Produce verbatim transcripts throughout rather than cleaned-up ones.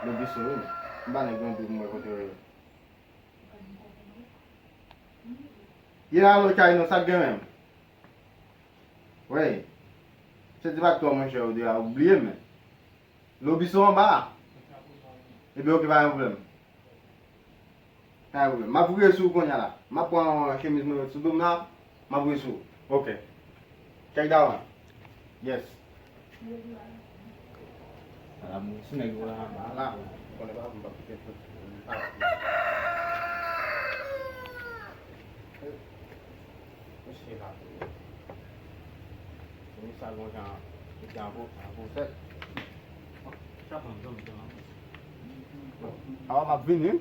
Lobiso wi. M pa nèg nan dou mwen kote yo ye. Ye alo Chino, sa k gen menm? Wey. Se ti pa twò monchè ou deja, ou bliye men. Lobiso anba a. Ebyen oke, pa gen pwoblèm. Pa gen pwoblèm. M ap vire sou ou kounye a la. M ap pran chemiz mwen met sou do m la. M ap vire sou ou. Oke. Check that one. Yes. Ala moun sou nèg yo la anba la. Konnen pa m p ap kite tout. Mesye la. Se sa gon jan, jan pou, pou fèt. Apa, m ap vini.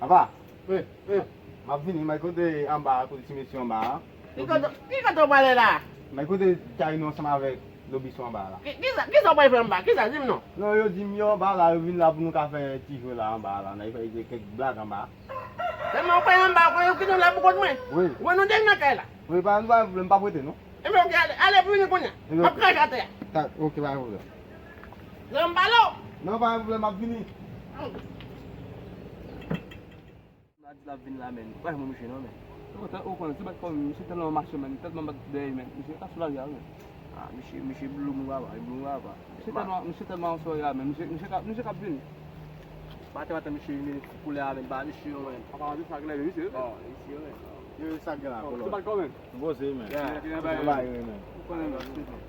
Apa. Wi, wi. M ap vini, mwen kote anba, kote ti mesye anba a. Ki kote, ki kote w prale la? Mwen kote Chino ansanm avèk Lobiso anba la. Ki, kisa, kisa w pral fè anba? Kisa, di m non. Non, yo di m yo anba la, yo vin la pou nou ka fè ti jwe la anba la. N a fè kèk blag anba. Sèlman w pral anba, w konnen yo kite w la pou kont mwen. Wi. Ou wè nou deja nan kay la. Wi, pa, nou pa, m p ap rete non. Ebyen, oke, ale, ale, vini kounye a. Ebyen, m ap krache atè a. Ta, oke, pa gen pwoblèm. Lè m pale w. Non, pa gen pwoblèm, m ap vini. M a di l ap vin la, men. Ou pa janm wè misye non, men. Ou konnen, ou konnen, se bat kò m, misye tèlman mache, men, tèlman bat dèyè, men. Misye ka soulaje a, men. Ah, misye, misye blou mou papa, blou mou papa. Misye tèlman, misye tèlman ansoyè a, men. Misye, misye ka, misye ka vini. Maten, maten, misye vini, koulè a, men, ba misye, men. Apa, anvi sa, glè, misye. Oh, misye, men. Yo, sa gen la, kolo. Se bat kò, men. Poze, men. Yeah. Anba yo, men. Ou konnen, men.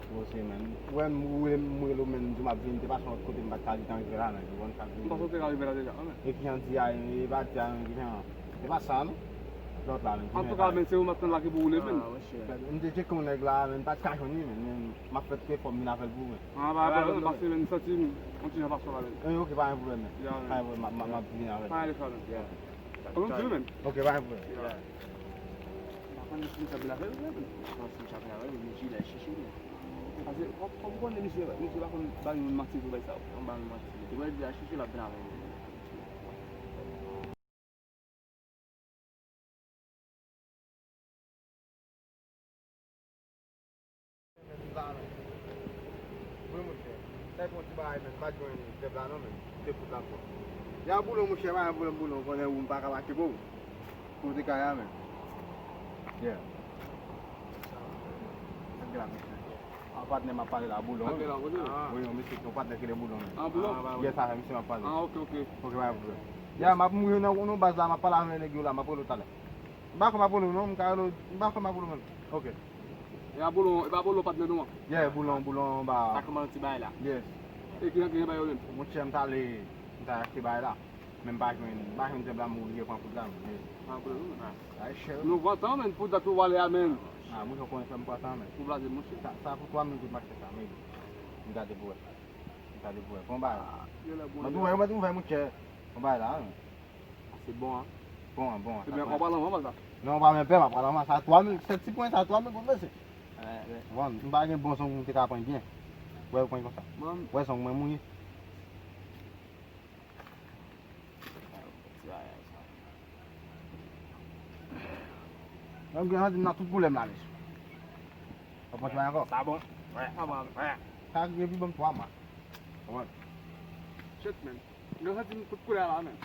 Poze, men. Ou wè m, ou wè m, m rele w, men, m di w m ap vin, te pase yon lòt kote, m pa t ka gentan rive la, men. Ou konn sa k vini. M panse w te ka rive la deja, men. E ki jan di a, e pa di a, men, ki jan. Se pa sa, non. Lòt la, men. Antouka, men, se ou m ap tann la ki pou woule, men. Ah, monchè. M te tcheke yon nèg la, men, m pa t ka jwenn li, men, men, m ap fè tout efò m vin avè l pou ou, men. Ah, pa, pa, pa, pase, men, m santi m, yon ti jan pa sou la, men. Eh, ok, pa gen pwoblèm, men. Yeah, men. Pa gen pwoblèm, m ap, m ap, m ap vin avè l. Pa gen efò, men. Yeah. Konn di men. Ok, pa gen pwoblèm. M pa konn si misye ap vin avè l, men. M pa konn si misye ap vin avè l, men jilè chèche li. Paske, kòm, kòm ou konnen misye, misye pa konn ba moun manti sou bagay sa yo. Konn ba moun manti. Li wè jilè chèche l ap vin avè l. Wi, monchè. Sa e pou yon ti bagay, men. M pa t jwenn djòb la, non, men. M te fout la ankò. Ya, Boulon, monchè, pa gen pwoblèm, Boulon. Konnen ou, m pa ka mache pou ou. Pou te kay la, men. Yeah. Sa gen la, monchè. A, patnè m ap pale la, Boulon. Patnè la, Boulon. Wi, yon mesye, yon patnè ki rele Boulon, men. Ah, Boulon? Yes, sa, misye m ap pale. Ah, ok, ok. Ok, pa gen pwoblèm. Ya, m ap mouri nan, nan baz la, m ap pale avèk nèg yo la, m ap rele w talè. M pa kwè m ap rele w non, m ka rele w, m pa kwè m ap rele w menm. Ok. E a Boulon, e pa Boulon patnè nou an? Yeah, Boulon, Boulon ba. Sa kòman ti bagay la? Yes. E ki jan, ki jan bagay yo menm? Monchè, m t ale, m t ale achte bagay la. Men m pa jwenn, m pa jwenn djòb la, m oblije pran poud la, men. Pa pran poud la, non? Ay, chè. Nou pran tan, men, pou dat ou ale a, men. Ah, monchè, w konnen sa m pran tan, men. Pou blaze, monchè. Sa, sa pou twa mil goud m achte sa, men. M gade pou wè. M gade pou wè. Bon bagay. Mwen tou wè, mwen tou wè, monchè. Bon bagay la, men. Se bon, an. Bon, an, bon, an. Ebyen, an palan, an, sa. Non, pa menm pè, an palan, sa twa mil, se ti pwen sa, twa mil goud, mesye. Bon, m pa gen bon zong m te ka pran byen. Wè, pran konsa. Wè, zong mwen mouye. Mwen gen randim nan tout koulè m la, mesye. Ou konprann ankò? Sa bon. Wè, sa bon, wè. Sa gen pi bon twa mwa. Konprann? Shit, man. Mwen santi m tout koulè la, men.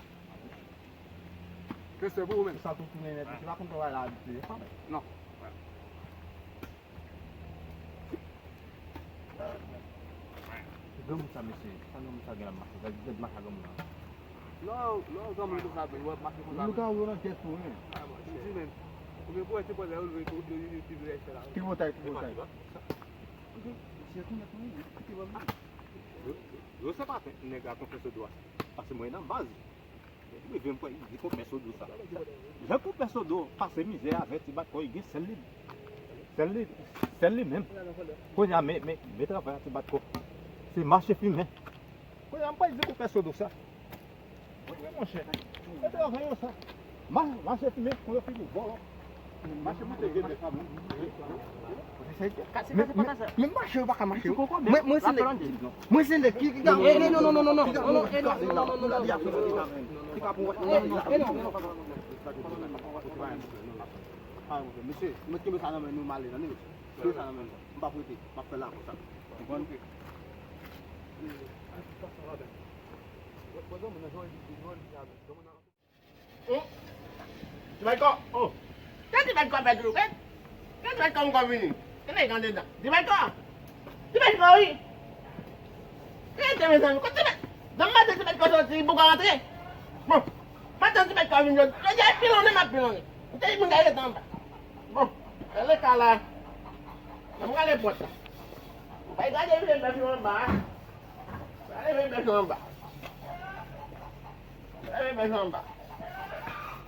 Respè pou ou, men. Sa tou tounen nèt, misye pa konn travay la abitye, sa, men. Non. Granmoun sa, mesye. Sa granmoun sa gen la mache. Gade, gade mache granmoun nan. Non, non, granmoun konsa, men, w ap mache konsa, men. Nou ka wè nan tèt ou, men. Ah, monchè. M di, men. Ou gen pou wè ti pwèl la, ou leve, ou, ou, ou, ou, ou, ou, ou, ou, ou, ou, ou, ou, ou, ou, ou, Yo, yo se pa nèg la konfyans yo dwe a. Paske mwen nan baz. Li rive m kwè li di konpè Sodo sa. Jan konpè Sodo pase mizè avè ti bat kò, li gen sèl li. Sèl li, sèl li menm. Kounye a, men, men, men travay a ti bat kò. Se mache fimen. Kounye a, m pral di konpè Sodo sa. Wi, monchè. E travay yo sa. Ma-, mache fimen, pou yo fini vòlò. Mache moute gen men. Men mache yo pa ka mache. Mwen, mwen se nèg, mwen se nèg ki, ki ka, eh, non, non, non. Mesye, mwen kenbe sa nan men nou, m ale nan nèg. Kenbe sa nan men nou. M pa prete, m ap fè la konsa. Konprann? Ok. Sa se la bèl. Wè, Hmm? Ti Bad Kò, oh. Kè Ti Bad Kò pèdi ou, kè? Kè Ti Bad Kò ankò vini? Kè nèg andedan? Ti Bad Kò! Ti Bad Kò, wi! Rete, mezanmi, kote Ti Bad... Depi maten Ti Bad Kò soti, li poko rantre. Bon, maten Ti Bad Kò vin jodi. Jodi a pilonnen, m ap pilonnen. M te di moun ta rete anba. Bon, rele ka la. Ann rale pòt la. Bay gade vye bèf yo anba a. Gade vye bèf yo anba. Gade vye bèf yo anba.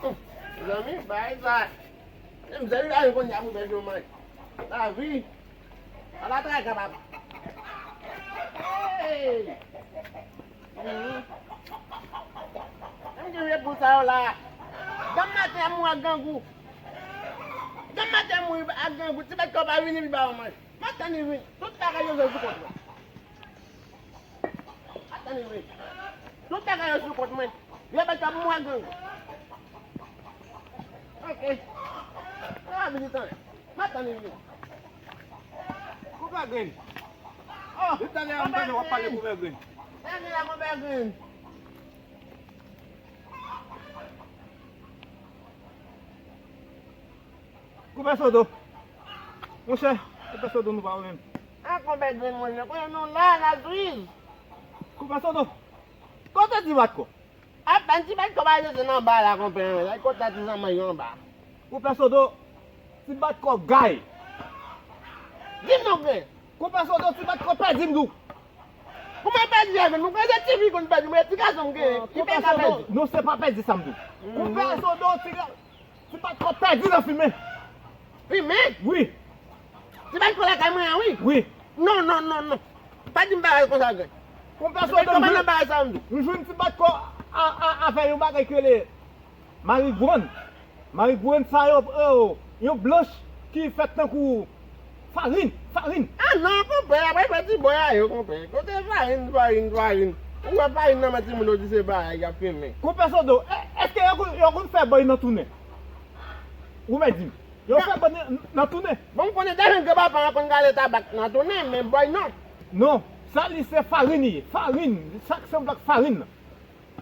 Hum, mezanmi, bay sa. Menm zèl la yo konn ya pou bèf yo manje. Lavi. Ala traka, papa. Hey! Mhm. Menm gen vye poul sa yo la. Depi maten ap mouri ak grangou. Depi maten ap mouri ak grangou. Ti Bad Kò pa vini, li ba yo manje. Mwen tann li vini. Tout bagay yo jwe sou kont mwen. Mwen tann li vini. Tout bagay yo sou kont mwen. Vye bèt ap mouri ak grangou. Ok. Sa va vini tann. Mwen tann li vini. Konpè Grenn. Oh, depi talè a m tande w ap pale Konpè Grenn. Sa gen la, Konpè Grenn? Konpè Sodo. Monchè, Konpè Sodo nou pa wè menm. A, Konpè Grenn, monchè, kote nou la, la swiv. Konpè Sodo. Kote Ti Bad Kò? Apa, Ti Bad Kò pa rete nan ba la, konpè, men. Ay, kote ti zanmay yo anba. Konpè Sodo, Ti Bad Kò gay. Di m non, frè. Konpè Sodo, Ti Bad Kò pèdi m tou. Kòman pèdi avè m? Mwen kwè se ti fi konn pèdi, mwen ti gason m genyen. Ki pèdi sa pèdi? Non, se pa pèdi sa m di w. Konpè Sodo, ti ga-, Ti Bad Kò pèdi nan fimen. Fimen? Wi. Ti Bad Kò lakay mwen an, wi. Wi. Non, non, non, non. Pa di m bagay konsa, Grenn. Konpè Sodo, m jwenn, m jwenn Ti Bad Kò a, a, a fè yon bagay ki rele Mari gwann. Mari gwann sa yo, yo, yon blanch ki fèt tankou farin, farin. A non, konpè, apre fè ti bòy a yo, konpè. Kote farin, farin, farin? Ou wè farin nan men timoun yo di se bagay y ap fimen. Konpè Sodo, è-, èske yo konn, yo konn fè bòy nan tounen? Ou mèt di m. Yo fè bòy nan, nan tounen. Bon, m konnen deja granpapa an konn gade tabak nan tounen, men bòy non. Non, sa li se farin li ye. Farin, sa k sanble ak farin nan.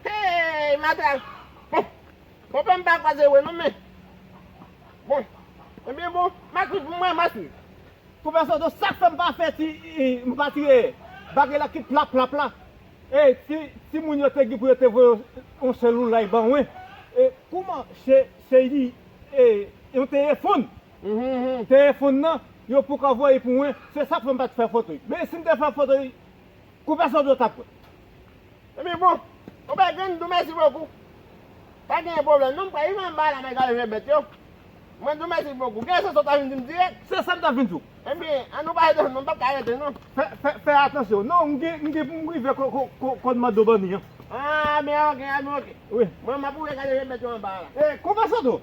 Hey, matrap. Bon, konpè m pa kwaze wè non, men. Bon, ebyen bon, m a swiv, mwen m a swiv. Konpè Sodo, sa k fè m pa fè ti, e, m pa tire bagay la ki plap, plap la. E, ti, timoun yo te gen pou yo te voye yon seloulay ban mwen. E, kouman se, se li, e, yon telefòn? Mhm, mhm. Telefòn nan, yo poko voye pou mwen. Se sa k fè m pa t fè foto. Men si m te fè foto, Konpè Sodo t ap wè. Ebyen bon, konpè Grenn, di w mèsi bokou. Pa gen pwoblèm non, m pral rive anba la, m al gade vye bèt yo. Mwen di w mèsi bokou. Gen sa w ta vin di m dirèk? Se sa m ta vin di w. Ebyen, an nou pa rete non, m p ap ka rete non. Fè, fè, fè atansyon. Non, m gen, m gen pou m rive ko, ko, ko, kot Mado Bani an. A, men ok, a, men ok. Wi. Mwen, m ap rive gade vye bèt yo anba la. E, konpè Sodo.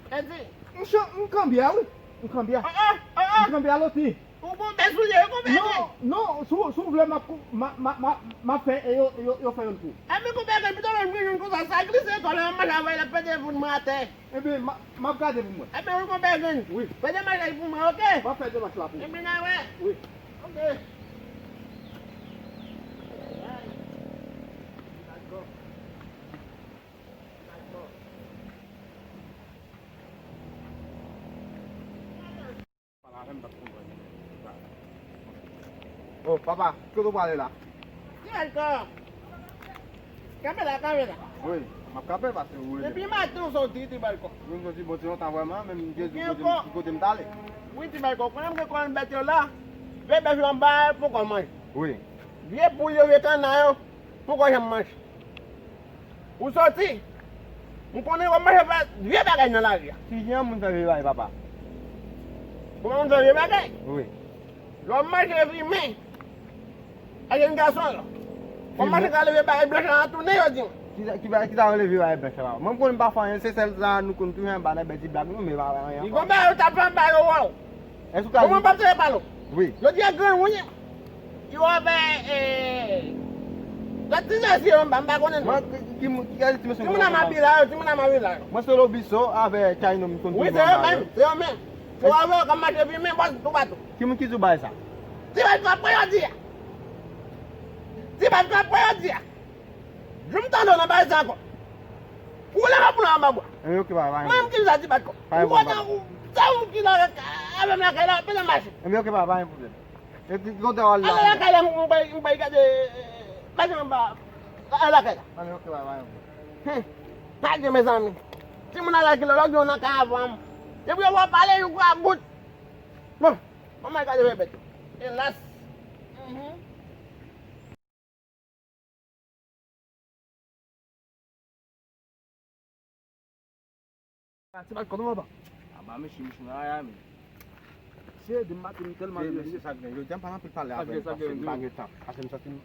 E di. M chan-, m kanbya, wi. M kanbya. Ah, ah, ah, ah. M kanbya loti. Ou konpè soulye yo, konpè Grenn? Non, non, si w, si w vle, m ap kou-, m a, m a, m a, m ap fè, e yo, yo, yo fè youn pou ou. Enben, konpè Grenn, pito lè m gen youn konsa, sa glise tò lè m mache avè l, l ap pete fout mwen atè. Enben, m a, m ap gade pou mwen. Enben, wi, konpè Grenn. Wi. Fè demach la pou mwen, oke? M ap fè demach la pou ou. Enben, n a wè. Wi. Oke. Pale avè m, m p ap konprann. Oh, papa, kote w prale la? Ti Bad Kò. Kanpe la, kanpe la. Wi, m ap kanpe paske ou rele. Depi maten w soti, Ti Bad Kò. Wi, m soti bon ti lontan vrèman, men m te di w kote m, kote m t ale. Wi, Ti Bad Kò, konnen m gen kòlonn bèt yo la. Vye bèf yo anba a, yo poko manje. Wi. Vye poul yo, vye kanna yo, poko janm manje. Ou soti. M konnen w ap mache fè vye bagay nan lari a. Ki jan moun fè vye bagay, papa? Kòman moun fè vye bagay? Wi. Lè w ap mache fimen ak jenn gason yo, w ap mache ka leve bagay blanch la nan tounen, yo di m. Ki sa, ki bagay, ki sa yo leve bagay blanch la? Mwen, m konnen m pa fè anyen, se sèl sa nou konn toujou anba nan bèl ti blag nou, men pa anyen ankò. Li gon bagay yo t ap fè anba yo wè w. Èske w ka... Kòman w p ap tande pale w? Wi. Yo di a grenn wi. Yo avè, e, lòt ti mesye yo, m pa, m pa konnen non. Mwen, ki, ki, ki kalite ti mesye w konn anba? Timoun a Mabila yo, timoun a Mabila yo. Mwen se Lobiso avè Chayno m konn toujou anba yo. Wi, se yo menm, se yo menm. Se yo avè yo k ap mache fimen bòs toupatou. Ki moun ki di w bagay sa? Ti Bad Kò pran yo di a. Ti Bad Kò pran yo di a. Jou m tande w nan Bay sa ankò. Ou leve pou nan anba bwa. Enben, ok, papa, pa gen pwoblèm. Mwen, m ki sa ti bat kò. Pa gen pwoblèm, papa. Ou konn ou, sa ou ki la, avè m lakay la, pèdan mache. Enben, ok, papa, pa gen pwoblèm. E ti kontan al la. Al lakay la, m bay, m bay gade, eh, mache anba, al lakay la. Enben, ok, papa, pa gen pwoblèm. Hmm. Tande, mezanmi. Timoun ala kilòlòg yo nan kay avan m. Depi yo wè w pale, yo gwo bout. Bon, bon, mwen gade bèbèt yo. Elas. Mhm. Ti bat kò non, papa. Aba, mesye, mesye, nan aya, men. Se de maten, m tèlman Se, men, se sa k gen. Jodi a, m pa nan anpil pale avè l, paske m pa gen tan. Paske m santi m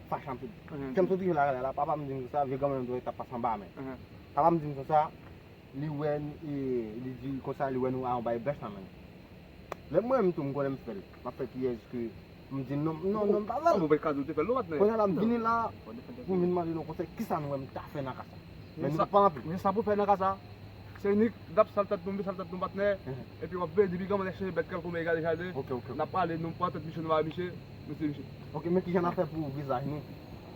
fache anpil. Mhm. Kè m sot rive la, la, papa m di m konsa, vye granmoun nan dwe t ap pase anba, men. Mhm. Papa m di m konsa, li wè, e, li di konsa, li wè nou a yon bay bèch nan men. Lè mwen menm tou, m konnen m fè l. M ap fè kiyès ke m di non, non, non, m pa fè l. Ou fè kado te fè l, non, patnè? Kounye a la, m vini la, pou m vin mande nou konsèy, kisa nou wè m ta fè nan ka sa? Men nou pa anpil. Men sa pou fè nan ka sa, se inik, n ap sal tèt nou, m sal tèt nou, patnè. Mhm. Epi w ap veye, depi granmoun nan chanje bèt kèlkonmen, gade jaden. Ok, ok, ok. N ap pale, nou pran tèt misye, nou ba misye, nou di misye. Ok, men kijan n ap fè pou vizaj nou?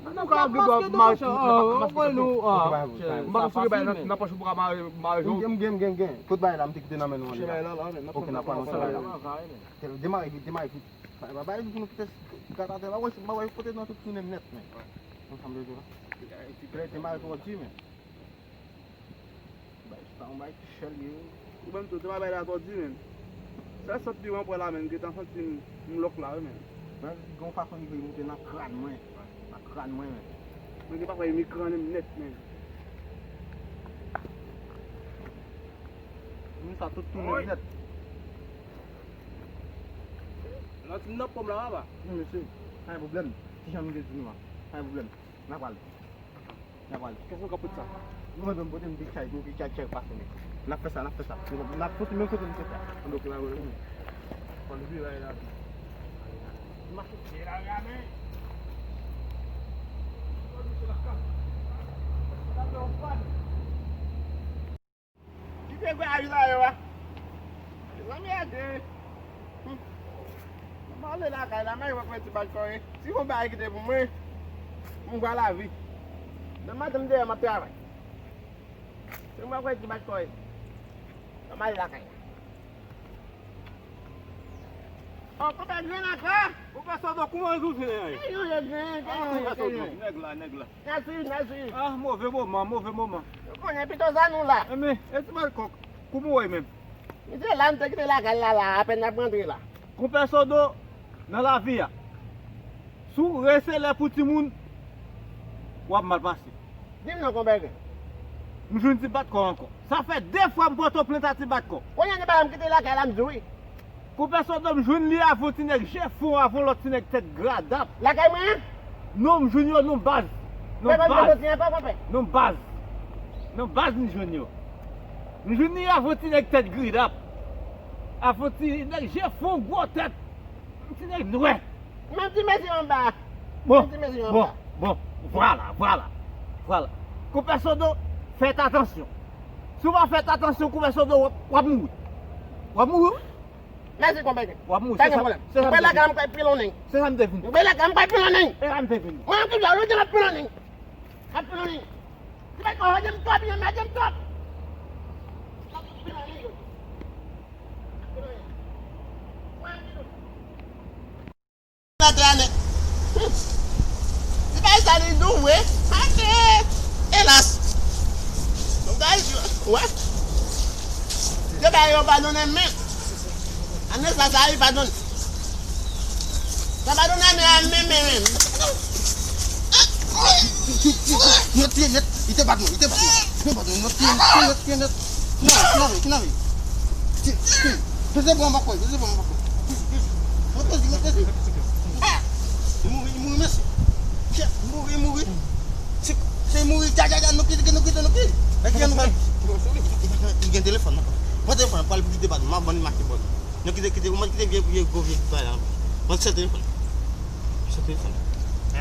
Nou ka gen dwa maske, maske, maske, maske, nou, ah, m pa konn si gen bagay nan, nan pòch ou pou ka mare, mare jou. M gen, m gen, m gen, m gen. Kot bagay la, m te kite nan men nou an deja. Ok, n ap pran nan bagay la. Demare vit, demare vit. Ba, ba, ba, pou nou kite gad atè, ba, wè, ba, wè, kote nou tout tounen nèt, men. Ansanm de la. Demare twò di, men. Bay, se pa yon bay ki chè l ye. Ou menm tou, te pa bay la twò di, men. Sèl sant li wè m pran la, men, gentan santi m, m lòk la, wi, men. Men, gen yon fason li vle moute nan kràn mwen. Nan kràn mwen, men. Mwen gen pafwa li krannen m nèt, men. Moun sa tout tounen nèt. Nan ti nan pòm la, papa. Non, mesye, pa gen pwoblèm. Kijan nou te di nou an? Pa gen pwoblèm. N a pral. N a pral. Kèson ka pote sa? Nou menm pote m ti chay, nou ti chay, chay pase, men. N ap fè sa, n ap fè sa. N ap soti menm kote nou soti a. An, ok, pa gen pwoblèm. Fò nou vire la. Mache. Kite gwa avi la yo a. Mezanmi, ede. Hmm. Mwen ale lakay la, mwen wè ti bat kò e. Si yon bagay kite pou mwen, mwen gwa lavi. Nan maten m deyò, m ap travay. Se mwen wè ti bat kò e. Mwen ale lakay la. Oh, konpè, grenn ankò? Ou pa sòt kouman ou vin la? Ey, ou ye grenn, grenn, ah, ou pa sòt nèg la, nèg la. Mèsi, mèsi. Ah, move moman, move moman. Ou konnen pito sa nou la. Enben, e ti malkòk, kouman w ye menm? Misye la, m te kite lakay la, la, apèn n ap rantre la. Konpè Sodo, nan lavi a, si w rese lè pou timoun, w ap mal pase. Di m non, konpè Grenn. M jwenn ti bat kò ankò. Sa fè de fwa m pote w plent a ti bat kò. Kounye a, se pa m kite lakay la, m di w wi. Konpè Sodo, m jwenn li avè yon ti nèg je fon, avè yon lòt ti nèg tèt gradap. Lakay mwen an? Non, m jwenn yo nan baz. Nan baz. Nan baz. Nan baz m jwenn yo. M jwenn li avè yon ti nèg tèt gridap. Avè yon ti nèg je fon, gwo tèt. Yon ti nèg nwè. Menm ti mesye anba. Bon, menm ti mesye anba. Bon, bon. Vwala, vwala. Vwala. Konpè Sodo, fèt atansyon. Si w pa fèt atansyon, konpè Sodo, w ap, w ap mouri. W ap mouri. Mèsi, konpè. W ap mouri. Pa gen pwoblèm. Mwen lakay la, m kwè pilon nèg. Se sa m te vin. Mwen lakay la, m kwè pilon nèg. Se sa m te vin. Mwen menm ki dwa, yo di m ap pilon nèg. M ap pilon nèg. Ti bagay, oh, ede m twòp, ede m twòp. M ap pilon nèg yo. Pilon nèg. Mwen menm ki dwa. Atè a nèt. Hmm. Se pa sa li dou, wi. Atè. Elas. Donk, guys, wè. Se pa yo pa donnen men. Ane sa, sa, li pa donnen. Sa pa donnen men, men, men, men. Yo tiye nèt. Li te bat mwen, li te bat mwen. Li te bat mwen, yo tiye nèt, tiye nèt, tiye nèt. Ki nave, ki nave, ki nave. Ti, ti, peze bwa m pa kwè, peze bwa m pa kwè. Mwen peze, mwen peze. Ah! Li mouri, li mouri, mesye. Chèf, li mouri, li mouri. Se, se mouri, dja, dja, dja, nou kite, nou kite, nou kite. Nèg ki an nou pral. Li gen telefòn nan. Pran telefòn nan, pral pou kite bat, m a ban li mache bòl. Nou kite, kite, mwen kite vye, vye, gwo vye bay la. Mwen se telefòn. Se telefòn.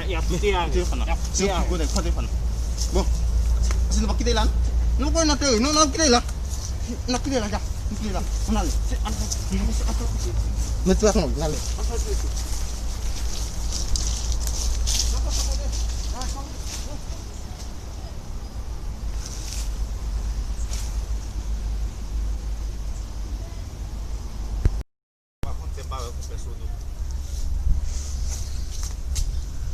Y ap kite a. Telefòn nan. Y ap kite a. Pran telefòn nan. Bon. Si nou pa kite la, non? Nou pa nan teren, non, nou kite la. N ap kite la, ja. Nou kite la. Ann ale. Met telefòn, n ale. Pèsodo.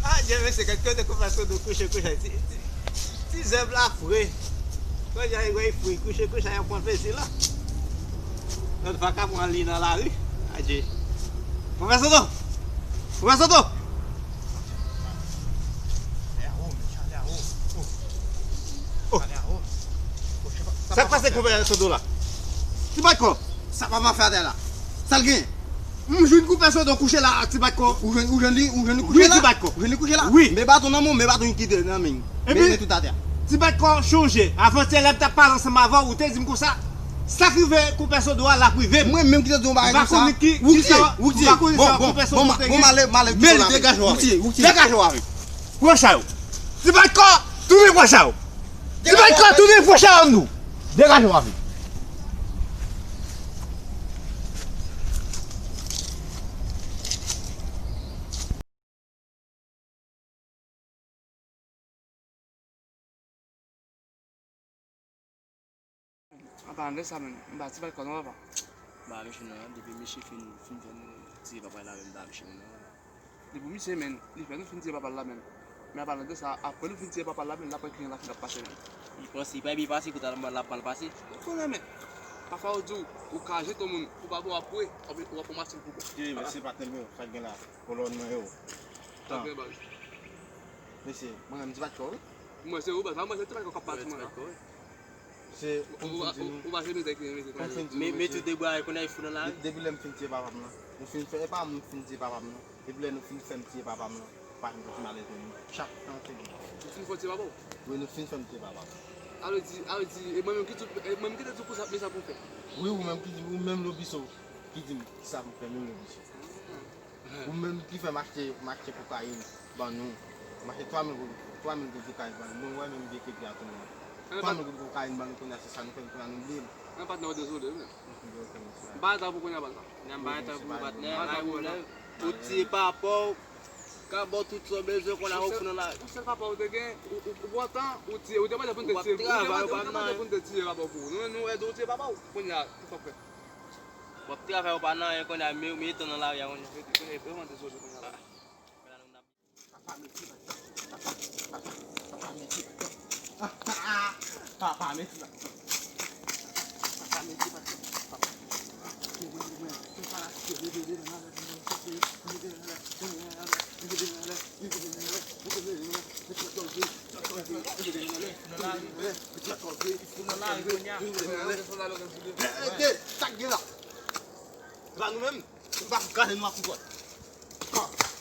Ah, Dye mesye, gad kote konpè Sodo kouche, kouche. Ti, ti, ti zèb la fre. Kòman y fre, kouche, kouche, y ap pran plezi la. Lòt fwa ka pran li nan lari. Adje. Konpè Sodo! Konpè Sodo! Oh. Sa k pase konpè Sodo la? Ti Baykò, sa papa fè atè la? Sa l gen? M jwenn konpè Sodo kouche la, Ti Baykò. Ou jwenn, ou jwenn li, ou jwenn li kouche la? Wi, Ti Baykò. Ou jwenn li kouche la? Wi. Men baton nan men w, men baton ki te nan men w. Epi, men tout atè. Ti Baykò chonje, avan yè lè m t ap pale ansanm avè w, ou te di m konsa, sa k rive konpè Sodo a, l ap rive m. Mwen menm ki te di w bagay konsa. Ou kite, ou kite. Bon, bon, bon, bon, m ale, m ale kite w la. Degaje w avè m. Degaje w avè m. Pran chay ou. Ti Baykò, tounen pran chay ou. Ti Baykò, tounen pran chay ou nou. Degaje w avè m. An palan de sa menm, m pa Ti Baykò non papa. M pa mesye non, depi misye fin, fin fè nou tiye papa l la menm, m pa mesye non. Depi misye menm, li fè nou fin tiye papa l la menm. Men an palan de sa, apre nou fin tiye papa l la menm, l ap wè kijan lavi l ap pase menm. Li panse, li pa byen pase, kote l ap mal pase. Ou konnen menm. Pafwa yo di w, ou ka jete yon moun pou pa bon apre, w ap, w ap ranmase l pou bon. Wi, mèsi patnè m yo, sa k gen la, kolòn mwen yo. Tan. Mesye, mwen menm Ti Baykò wi. Mwen se ou, baz, mwen se Ti Baykò k ap pati mwen la. Se, ou, ou, ou pa se mizè ki mete kòm fin di nou, mesye. Met ou debwaye, kounye a y fou nan lari. De-, depi lè m fin tiye papa m nan, nou fin fè, e pa mwen fin tiye papa m nan. Depi lè nou fin fè m tiye papa m nan, pa janm soti malèz menm. Chak tan se li. Nou fin fè w tiye papa w? Wi, nou fin fè m tiye papa m. A vle di, a vle di, e mwen menm ki di, e mwen menm ki te di w konsa, men sa pou w fè. Wi, ou menm ki di, ou menm Lobiso ki di m sa pou m fè, menm Lobiso. Ou menm ki fè m achte, m achte kokayin ban nou. M achte twa mil goud, twa mil goud kokayin ban nou. Mwen wè menm vye kredi a tounen. Twa mil goud kokayin ban nou kounye a, se sa nou fè kounye a, nou bliye l. Mwen patnè, dezole wi. M pa gen tan pou kounye a, patnè. Nan bay tan pou ou, patnè. Bay ou lè. Ou tiye papa w, ka ba w tout sa w bezwen, kounye a ou fou nan lari. Yon sèl papa w te gen, ou, ou, ou pran tan, ou tiye, ou te mande pou n te tiye, ou te mande, ou te mande pou n te tiye papa w pou ou. Nou menm nou ede w tiye papa w. Kounye a, ki sa w fè? W ap travay, ou pa nan anyen kounye a, men, men tan nan lari a kounye a. Mete, mete, mete, mete, mete. Papa, mete, papa, papa, mete, papa. Papa, mete, papa. Papa, mete, papa. Papa. Nan lari, nan lari kounye a. Ede, sa k gen la? Se pa nou menm? M p ap gade nou ak koukòt.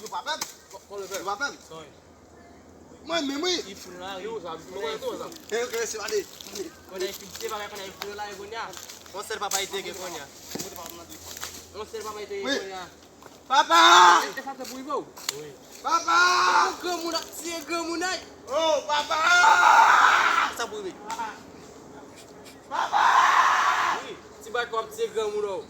Yo pa pè m. Yo pa pè m. Mwen menm wi. Li fou nan lari. E yo, se pa de. Kounye a fin tiye papa, kounye a li fou nan lari kounye a. Yon sèl papa li te gen kounye a. Yon sèl papa li te gen kounye a. Papa! E, e sa te pou rive w? Wi. Papa! Yon granmoun ap tiye granmoun, ay! Oh, papa! Sa pou rive? Papa! Wi, Ti Baykò ap tiye granmoun, oh.